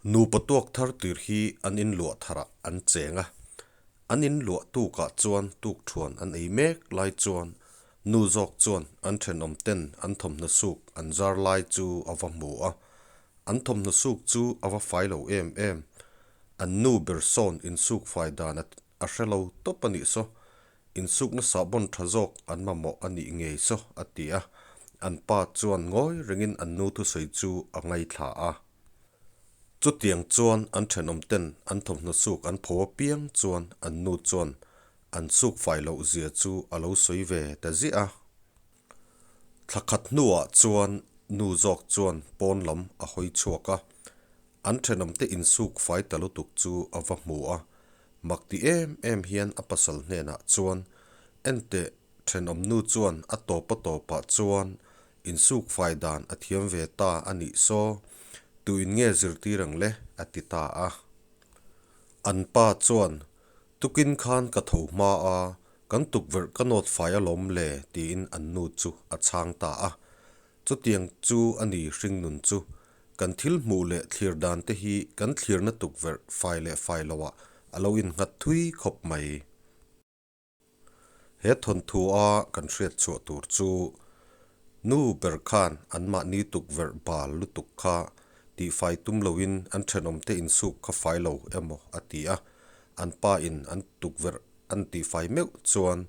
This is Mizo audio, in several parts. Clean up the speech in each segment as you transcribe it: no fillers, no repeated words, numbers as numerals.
Nupa tuak thar tir hi an inluah tharah an cheng a, an inluah tukah chuan tukṭhuan an ei mek lai chuan nu zawk chuan an thenawm ten an thawmhnaw suk an zar lai chu a va hmu a, an thawmhnaw suk chu a va fai lo em em. An nu ber sawn insuk fai dan a hre lo tawp a nih saw, Insukna sahbawn tha zawk an mamawh a nih ngei saw, a ti a. An pa chuan ngawi rengin an nu thusawi chu a ngaithla a. Chutiang chuan an thenawmten an thawmhnaw suk an pho apiang chuan an nu chuan an suk fai loh zia chu a lo sawi ve ta ziah a. Thla khat hnuah chuan nu zawk chuan pawn lam a hawi chhuak a. An thenawmte insuk fai ta lutuk chu a va hmu a, mak ti em em hian a pasal hnenah chuan, Enteh, thenawmnu chuan a tawp a tawpah chuan insuk fai dan a thiam ve ta a nih saw, tuin nge zirtir ang le? a ti ta a. An pa chuan, Tukin khan ka tho hma a, kan tukverh ka nawt fai alawm le tiin an nu chu a chhang ta a. Chutiang chu a ni hringnun chu. Kan thil hmuh leh thlir dan te hi kan thlirna tukverh fai leh fai loah a lo innghat thui khawp mai. He thawnthu a kan hriat chhuah tur chu nu ber khan anmahni tukverh bal lutuk kha tihfai tum loin an thenawmte insuk kha fai lo emaw a ti a, an pa in an tukverh an tihfai meuh chuan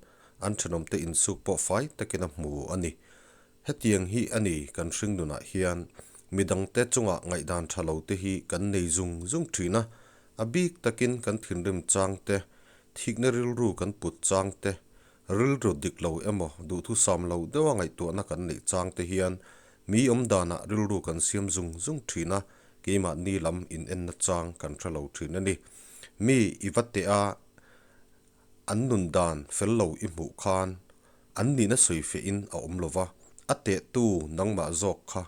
an thenawmte insuk pawh fai takin a hmu a ni. Hetiang hi a ni kan hringnunah hian midangte chunga ngaihdan tha lo te hi kan nei zung zung thin a, a bik takin kan thinrim chang te, thikna rilru kan put chang te, rilru dik lo emaw duhthusam lo deuha ngaihtuahna kan neih chang te hian mi awmdanah rilru kan siam zung zung thin a, keimahni lam inenna chang kan hre lo thin a ni. Mi i va teh a, An nun dan fel lo i hmuh khan an nihna sawi fehin a awm lo va, a tehtu nangmah zawk kha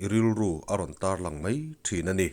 i rilru a rawn tarlang mai thin a ni.